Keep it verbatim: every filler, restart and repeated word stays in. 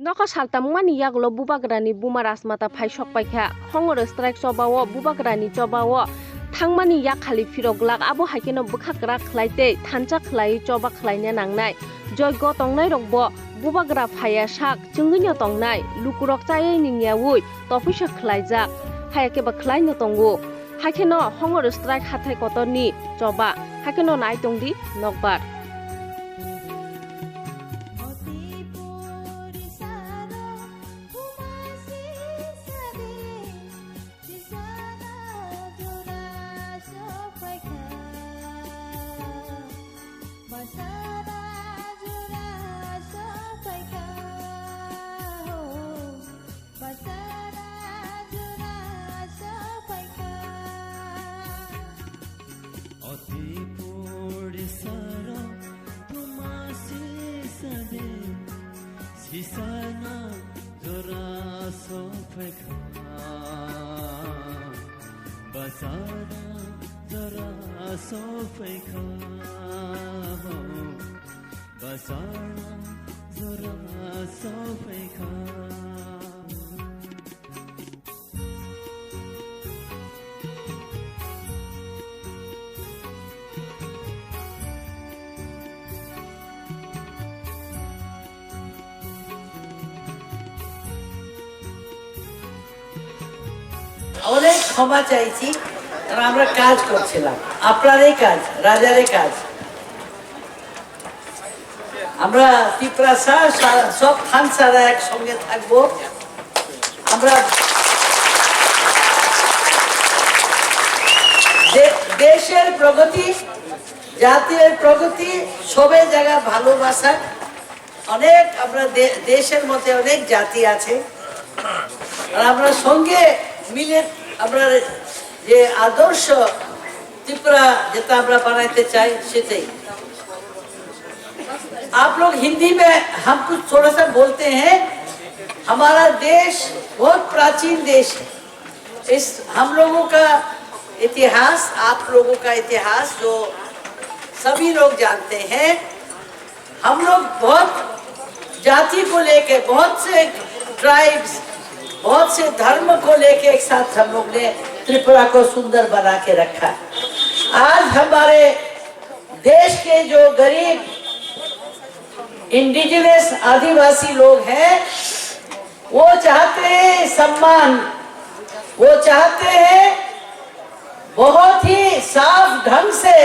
Nokha saltamungmani yagulo bubagrani buma Rajmata phai sokpaikha. Hongor strike chobao bubagrani chobao thangmani yakhali phirok glak, abo haikheno bwkha kwrak khlai tei thansa khlaiwi choba khlaina nangnai. Joigo tongnairokbo bubagra phaiya sak chwngwino tongnai, lukurok chayai ningyaui tophuisa khlaijak, haiya keba khlaino tongo. Haikheno hongor strike hathai kotorni choba, haikheno nai tongdi nokbar. Oti puri saro tuma sisa de, sisa na jora sophaikha. Basara jora sophaikha ho, basara jora sophaikha. অনেক ক্ষমা চাইছি, কারণ আমরা কাজ করছিলাম, আপনারই কাজ, রাজারই কাজ। আমরা তিপ্রাসা সা-, সব থানসারা একসঙ্গে থাকবো। আমরা দে-, দেশের প্রগতি, জাতীয় প্রগতি, সবে জায়গা ভালোবাসা, অনেক আমরা দে-, দেশের মধ্যে অনেক জাতি আছে, আর আমরা সঙ্গে মিলে আমরা যে আদর্শ ত্রিপুরা যেটা আমরা বানাইতে চাই সেটাই। आप लोग हिंदी में हम कुछ थोड़ा सा बोलते हैं। हमारा देश बहुत प्राचीन देश है। इस हम लोगों का इतिहास, आप लोगों का इतिहास जो सभी लोग जानते हैं, हम लोग बहुत जाति को लेके, बहुत से ट्राइब्स, बहुत से धर्म को लेके एक साथ हम लोग ने त्रिपुरा को सुंदर बना के रखा। आज हमारे देश के जो गरीब इंडिजिनस आदिवासी लोग हैं, वो चाहते हैं सम्मान, वो चाहते हैं बहुत ही साफ ढंग से